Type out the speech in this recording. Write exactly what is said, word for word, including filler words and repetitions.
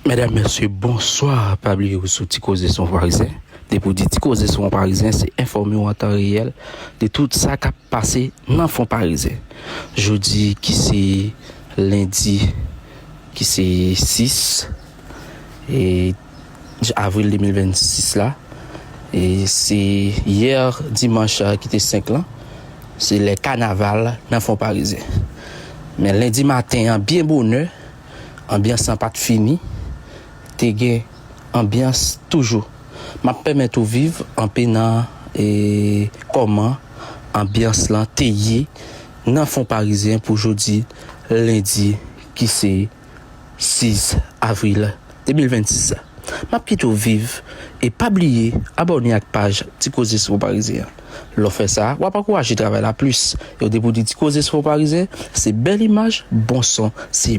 Medam, mesye, bonswa. Pa bliye w sou Ti Koze Son Parizyen. Depi w di Ti Koze Son Parizyen, se enfòme w an tan reyèl de tout sa k ap pase nan Fon Parizyen. Jodi ki se lendi, ki se sis e, avril de mil vennsis la, e se yè dimanch ki te senk lan, se lè kanaval nan Fon Parizyen. Men lendi maten an, byen bonè, anbyans lan pa t fini, te gen anbyans toujou. M ap pèmèt ou viv anpe nan e, kòman anbyans lan te ye nan Fon Parizyen pou jodi lendi ki se sis avril de mil vennsis la. M ap kite w viv e pa bliye abòne ak paj Ti Koze Sou Parizyen an. Lè w fè sa, w ap ankouraje travay la plis. E w depi w di Ti Koze Sou Parizyen, se bèl imaj, bon son, se